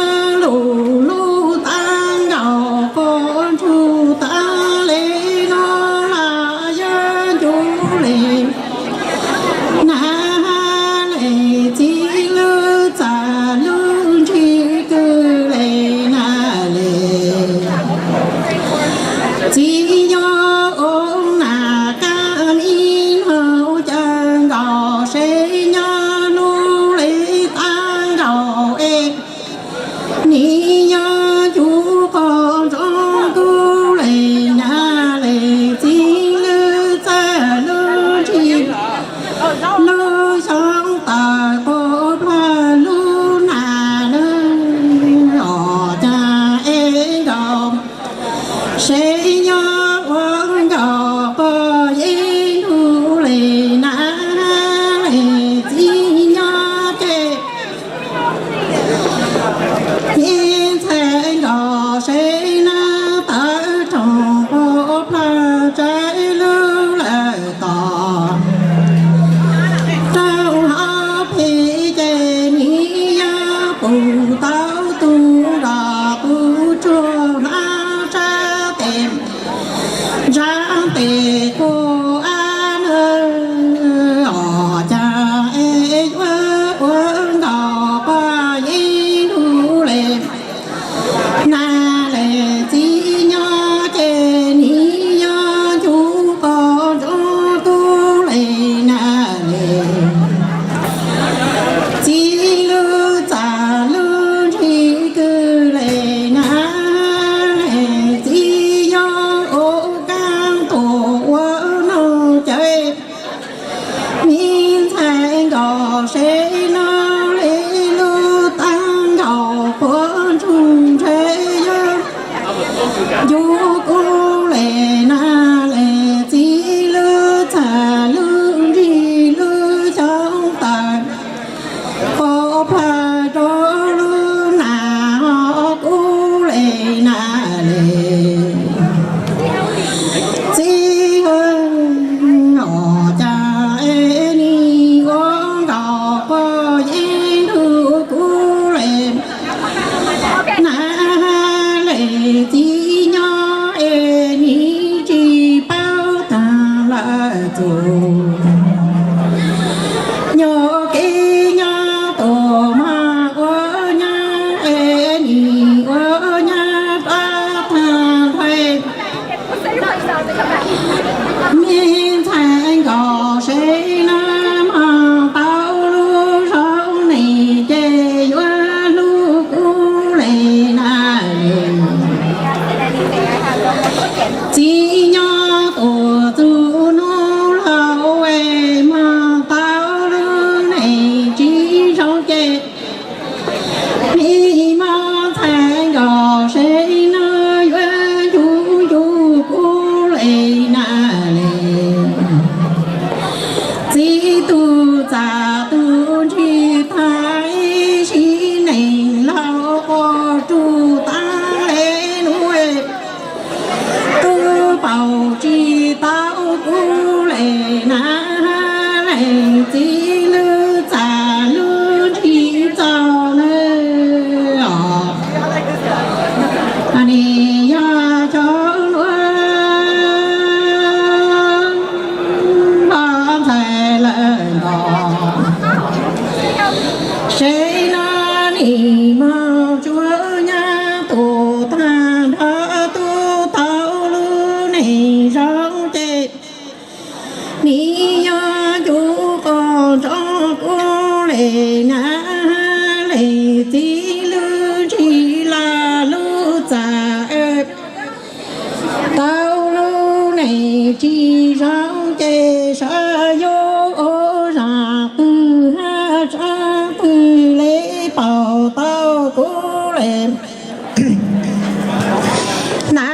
lug lub taab nkaus quas ntsuj taab le no los yog ncuv le na le, txiv lub txaj lub ntshis kws le na le. Txiv nyob ua nam kab ib nub cav nkaus, seb nyob lub le taab nkaus es, nim nyob ncuv quas ntsoov kuv le na le, txiv lub txaj lub ntshis lub xyoob tawm quas plawg lub nam lawm, ua cas es nkaus, seb nyob ua nkaus quas yeeb nrug le na le, txiv nyob ces ib ntxhais nkaus, seb na tawm rooj quas plawg tsaws lub lawm tos. Rau hauv pes ces nim yog puv tau tug nrog tug tsuag hlab ntsab tes, ntsab tes quas ab na, ua cas es yuav ua nkaus quas yeeb nrug le na le, txiv nyob ces nim yog ncuv quas ntsoov kuv le na le. Txiv lub txaj lub ntshis kws le na le, txiv yog ua kaab tuag ua noog cawv. Me ntxhais nkaus, seb no le lub taab nkaus quas ntsuj ntshe yog ncuv kuv le na le, txiv lub txaj lub ntshis lub xyoob tawm quas plawg rau lub nam ho kuv le na le. Txiv, ua cas es nim ua nkaus quas yeeb nrug kuv le na le, txiv nyob es nim tsis paub taag lawm txug. Nyob kev nyob tuaj mas ua nyab es nim ua nyab pab taag nthe. Me ntxhais nkaus, seb na mas tau lub zoo neej ces yuav hlub kuv le na le. Txiv nyob tuaj txug nub los Tsuj taab le nuav, tub paug tsi tau kuv le na, leej txiv lub txaj lub ntsis txaus nawb os. Nim yog cov luag npog ntxhais lawm ntog, seb no nim mog tsuas nyab tus tag nrho tub tau lub neej zoo ces nim yog cuj qos nrog kuv le na, leej txiv lub ntsis laj lub txaj tau lub neej tsis zoo ces saib yuav ua zaj twg hab tsav twg le paug tau kuv le na,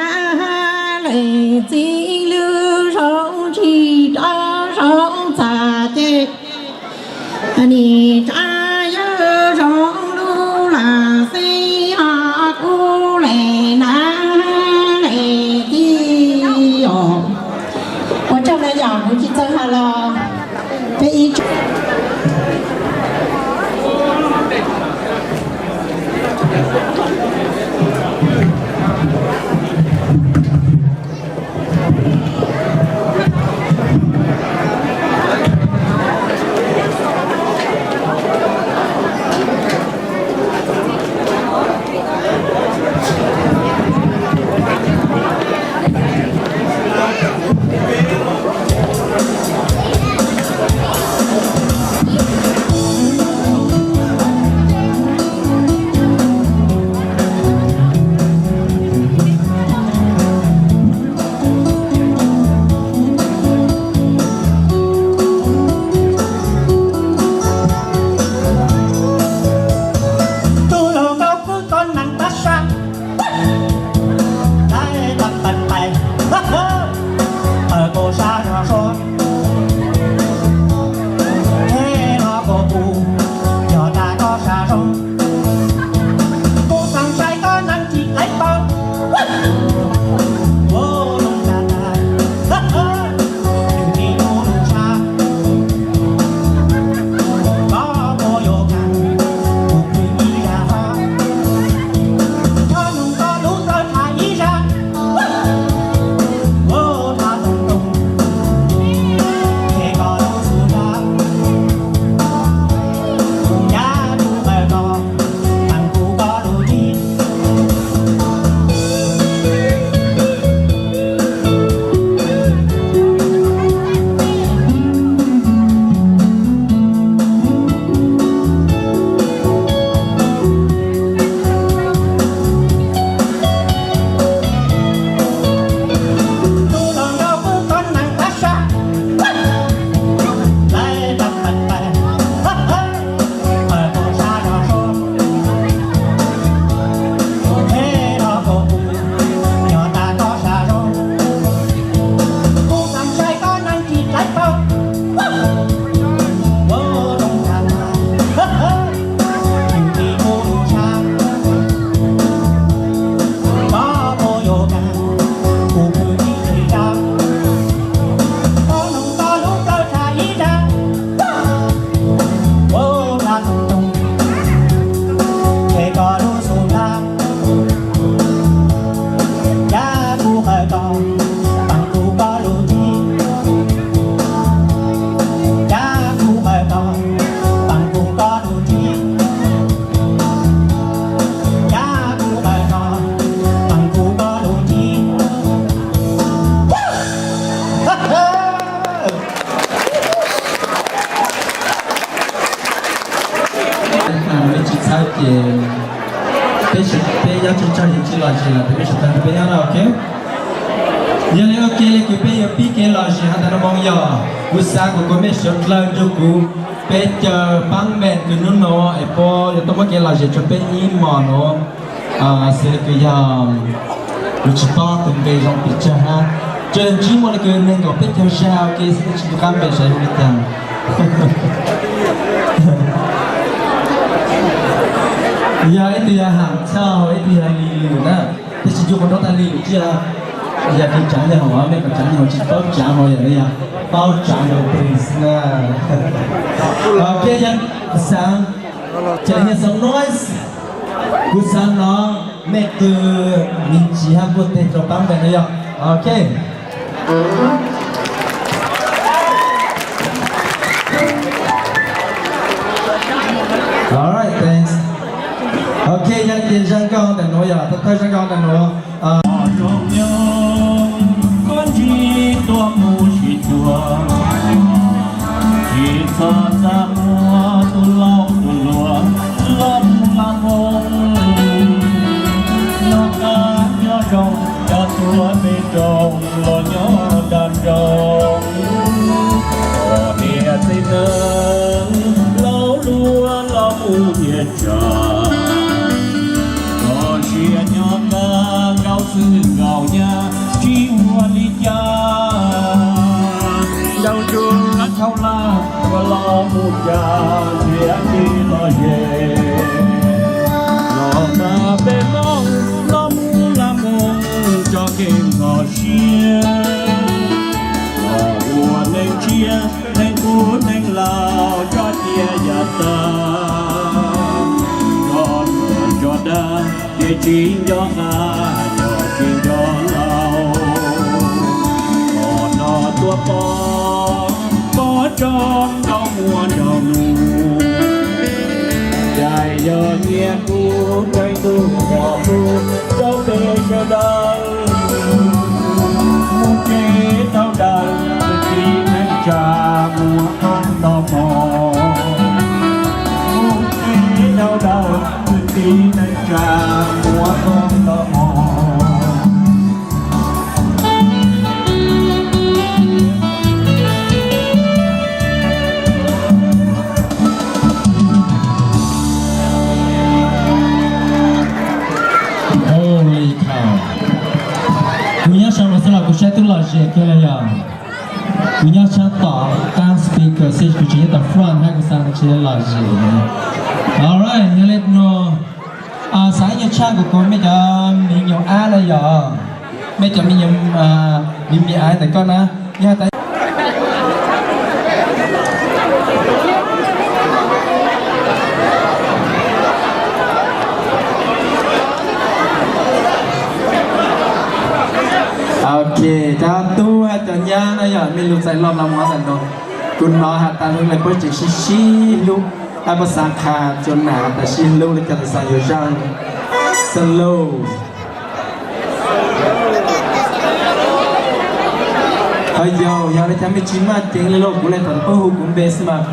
leej txiv lub zoo ntsis rov zoo txaj ces nim tsav yawg zoo lub lag xib ho kuv le na, leej txiv os. Ua tsaug na yom, kuv tsis txawj has los peb ib tsoom Tus hluas nkauj kub koj nees tab sab, laib tab pais pais, pawg kuv sab zog suab, thiab no kuv kuv yog tas koj sab zoo. Kuv xav saib koj nees tsis laib paug, ua zoo tas tas, tus tsis muaj lus tshab, koj puas yuav kam kuv pw ib zag hab, koj nug koj lub plaub tshab ib zag, ua dab toog toog, ces koj lub xub ntiag, yam kuv qawm koj, tas kuv koj lub ntsig. Tus hluas nkauj kub koj nees tab sab, laib tab pais pais, pawg kuv sab zog suab, thiab no kuv kuv yog tas koj sab zoo. Kuv xav saib koj nees tsis laib paug, ua zoo tas tas, tus tsis muaj lus tshab, koj puas yuav kam kuv pw ib zag hab, koj nug koj lub plaub tshab ib zag, ua dab toog toog, ces koj lub xub ntiag, yam kuv qawm koj, tas kuv koj lub ntsig, yam kuv qawm koj, tas kuv koj lub ntsig, yam kuv qawm koj, tas kuv koj lub ntsig. Peb tsis txhawb ces peb, peb nyob tsawg tsawg ces tsis lom zem lawm, peb sawv daws peb nyob no, ok. Yog li ok li kws peb yuav pib kev lom zem has tas no moo yog kuv xav kom kuv mej sawv dlawg nrug kuv, peb caw paab mej kws hnub no es puab yuav tuaj muab kev lom zem rua peb ib hmos nuav. Xws li kws yog, kuv tsis paub tus npe zoo pes tsawg hab, tsuas ntsib muaj li kws neeg nkaum peb caug zag ua ke xwb, tsis nco qab npe saib zoo li cas. Yog ib tug yog Ham Thauj, ib tug yog Lis Lwm na, tab sis yus qhov nrov tas Lis Lwm tsis yog, yog tsis tsav yog hauv, mej kom tsav yog tsis paub tsav hauv, yog li yog paub tsav yog please na. Ok, yog xaav, ces yog some noise, kuv xaav hnov mej qw me ntsis hab kuj teg rau paab npe no yog. Ok. Alright, thanks. Ok, yog li ces zaj nkauj ntawm nuav yog, thawj zaj nkauj ntawm nuav. Zoo nyob koj ntsib tuaj mus sib cuag, tsis txhob txaj muag tus laug tus hluas, los mus la moo. Noj qab nyob zoo cov tuaj peb rooj los nyob dag nroog. Koj niam txiv neej laus luag los mus nyiag tsa, koj siab nyob kab nkaus xwb nkaus nyab tsis ua li cas. Nraug ntsuag thaub laj ua los mus cas ntiav tsis los ze. Los tas peb Hmoob los mus la moo tso kev nkag siab, los ua neeg tshiab neeg kub neeg laus tso cia yam tag. Tso luag tso dag ces tsis nco qab yog tsis nco laus. Koj no tuaj pom pov tseg ntaus muag nraug nus, cas yog nyiaj kub nkeeg tug pom tug rau peb sawv daws. Mus tsev dhau daws, kwv tij neej tsa muab koob nto mog. Mus tsev dhau daws, kwv tij neej tsa muab koob nto mog. Holy cow. Kuv nyob sab no xwb los kuv saib twb lom zem kiag li yog. Kuv nyob sab tom qab speaker xwb, kuv tsis nyob tom front hab kuv xav tsis lom zem. Alright, yog li no, xav ib nyuag tshaj kuv kuv mej cov me nyuam ab na yog, mej cov me nyuam, me me ab ntawm koj na, yog tas Ok, cov tub hab cov nyab na yog mej lug txais loj los mus ntawm no, kuv hnov has tas lug lawv puab tseem sib sib hlub, hab puab xaav qha tsua nam tas sib hlub li cov tas xaav yuav zaaj slow. Ho yog, yog li cas mej tsis maj ceev li lauj, kuv le thaum puab hu kuv npe xwb mas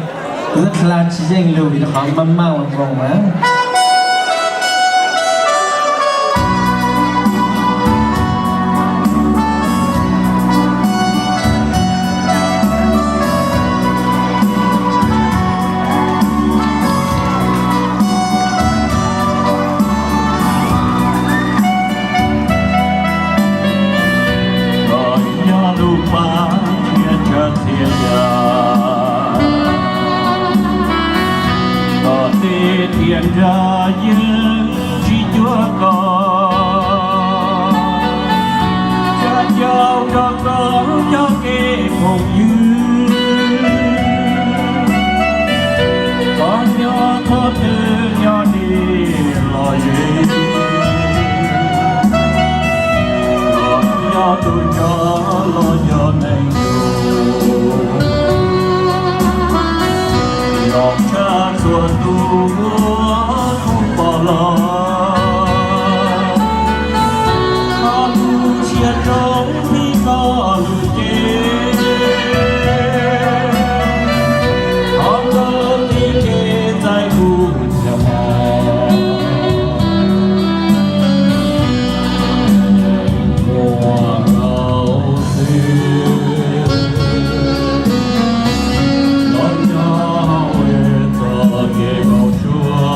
kuv twb hla tsis yeej lug vim rau qhov maj maj ua nkoos mas. Koj nyob lub pab txhia tsav txhia yam, koj tej tiam nrag yeej tsis cuag koj. Tsa caug rau koj cov kev phooj ywg, koj nyob qhov twg nyob dim los ze, los nyob tus ntsog los yog neeg yug, yog tshaj txhua tus muab kuv pom los, koj lub siab zoo li koj lub cev, koj lub txij kev txais kuv txhia hmo. Muaj nkaus xwb los nyob hauv txoj kev npau suav.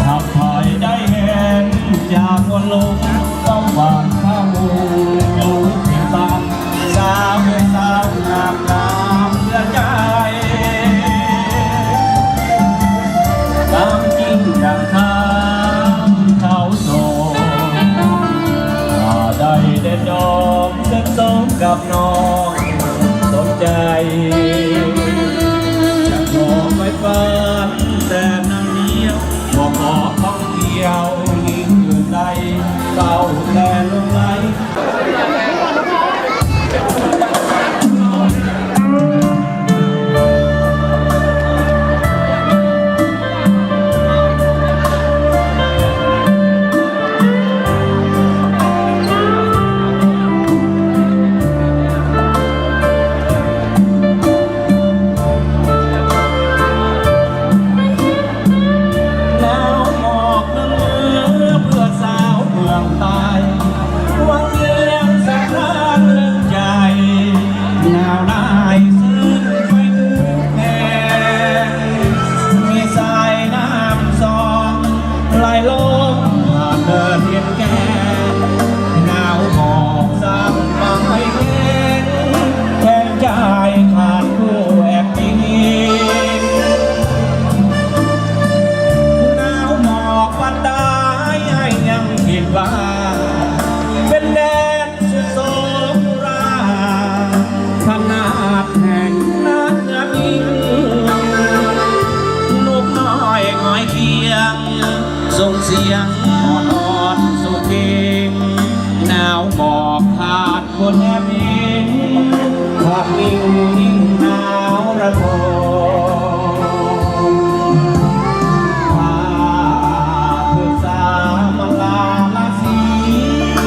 Thov thòi dai hen cas muaj lub tau vam thab mus lub phiv tam, xav hwm xav nam nam ntsia cai, tam cim nram thab thau xoo, dai dej dom seb txob kab no txob cai, cas mos maib pab tes neeg niam, mos mos thoob tiaus li kwv dai, tau tes lub laib. Nau mos kws pw saum mws tais, ua yeeb xav khav lwm cai, nau nai xwb fais twb me, me xais nam xoo, laij loob nrhiav ke, nau mos xav pais heev, kev cai khas kuj es ti. Nau mos pas tais yeej phim vaj, peb ntev xub xoob raj, khab nab heev nab nab ib, nub noj ngois kiag, zoo txiag mos noj xu kev, nau mos khas kuj nab ib, khas ib nau rau thoo. Pha pw xav mas la la xis,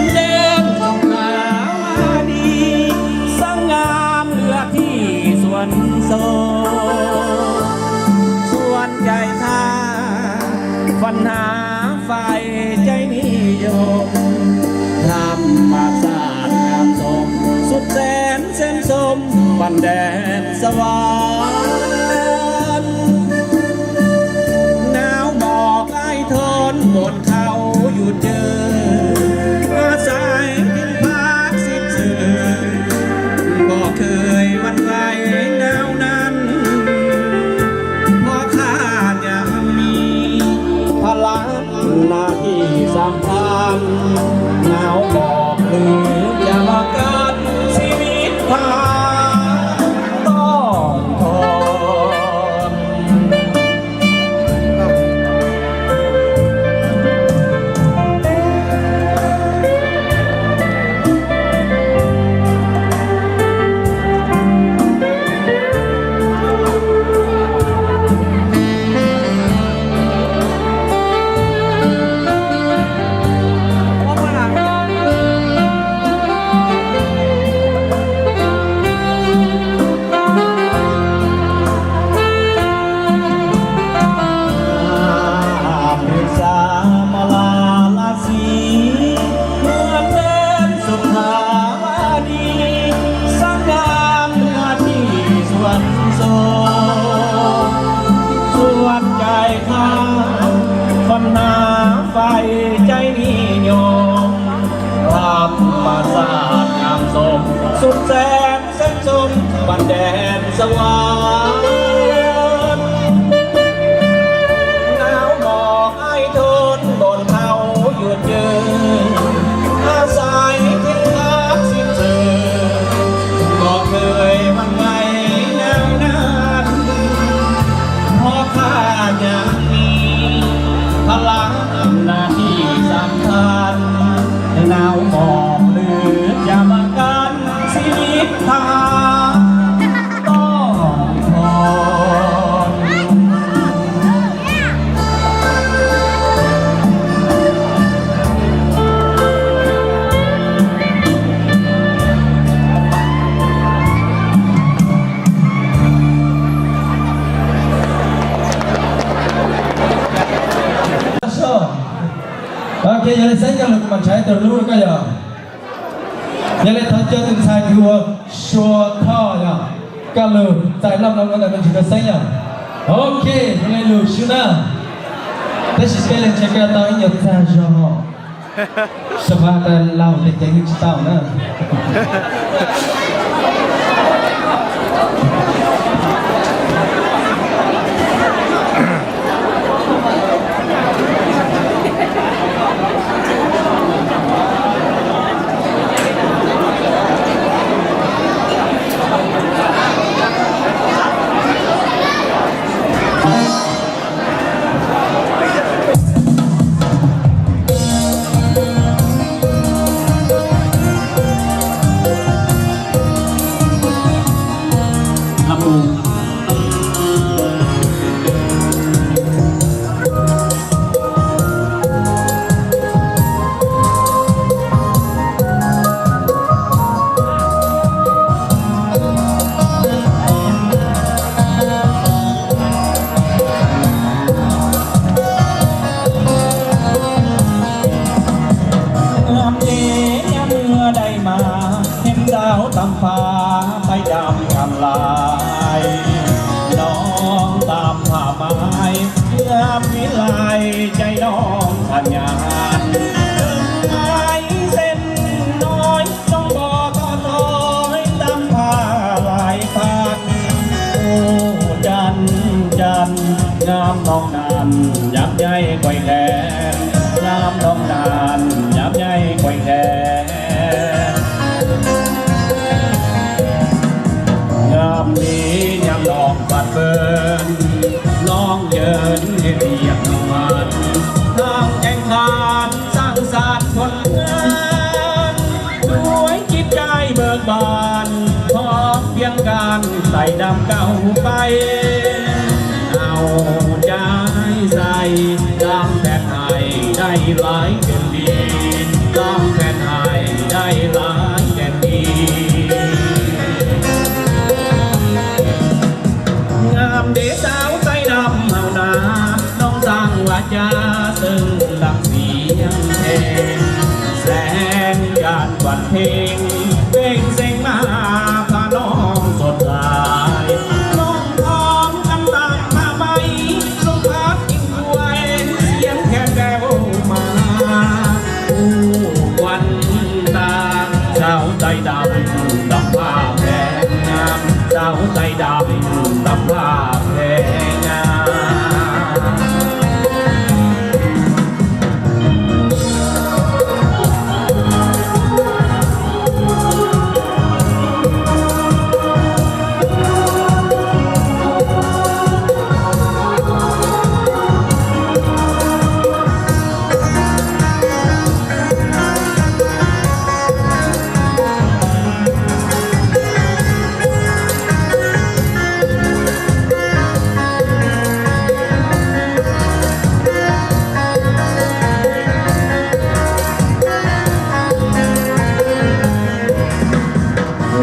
ntev zoo khav di, xab ngam lwm thib xuan xoo, xuan cai thab, faj hnav fais cai nib yoo, tham mas xav ngam xoo, xub xeeb xeeb xoo, pas ntev xav vas. Nau mos qaib thoob muam khau yus cwj, xais tim phab xib txwm, pom khwj vas vais nau nan, phob qha nyam mis, pha lab nas thib xam phaj, nau mos lwm yam los kab xib vib phaj toj nthoo. Ban đèn soi náo màu ai thốn buồn thao yuột dưng, áo dài thiên tha xin dừng, có người ban ngày nao nàn, hoa khá nhạc mi, thả lãng năm nathi gian than, náo màu lửa chả bằng cán. Xí tha toj thon. Ok, yog li xeeb coj lug kuv mam nrhav ib tug hlub rau koj yog. Yog li thov cov tus ntxhais kws ua Sua Thoj yog, koj lug txais loj loo ntawm me ntsis koj xeeb yog. Ok, yog li lug sub na. Tab sis peb leeg ntshe koj tau ib nyuag txag zog. Sab pha tas laug tes ceev tsis tau na. Ngam deb mưa đây mà, em ráo tăm pha tay đàm ngam lai. Nong tam pha mai, ngam mi lai, cai nong kha nyan. Ai sen noi, nong bo to toi, tam pha lai phan. U dan dan, ngam nong nan, nyam nyai kuai khen. Ngam nong nan, nyam nyai kuai khen. Ngam mi nyam nong phan pơn, nong yơn yê tiam nong man, nong keng khan sang san phôn ngan. Chuối chim chay bơk bàn, hóm piêng can, tay đam cao bay. Ao trái dây, đam phen hài, đây lái kèn đi. Đam phen hài, đây lái kèn đi. Ngam deb sáo tay đam hào na, nong sang wa cha sưng đam xiang thêng. Sen gan quan thêng, thêng seng ma pha nong sột dai. Nong thom ăn tang ma mai, lông tháp in quay, xiang khen beo ma. U quan ta, sáo tay đam, đam pha phen ngam, sáo tay đam, đam pha phen ngam.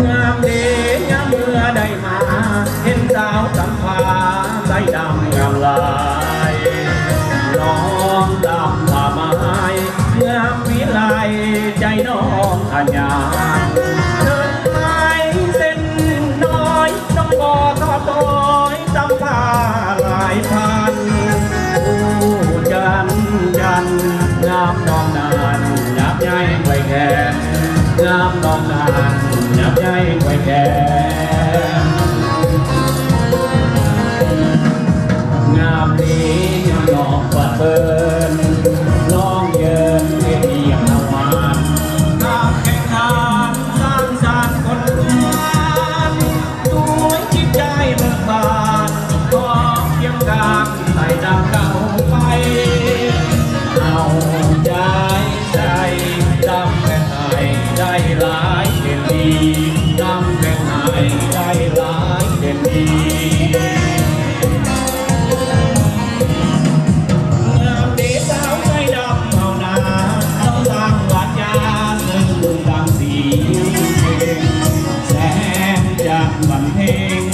Ngam deb nyam mưa đây mà, hên sáo tăm pha, tay đam ngam lai. Nong đam pha mai, ngam mi lai, cai nong kha nyan. Thơm mai sen noi, nong bo to toi, tăm pha lai phan. U jan jan, ngam nong nan, nyam nyai kuai khen. Ngam nong nan, nyam nyai kuai khen. Dai lais tes li, nam dev tau dai dam hau na, tau tag ua cas nws lus dam txiv, xeeb cas vam pheej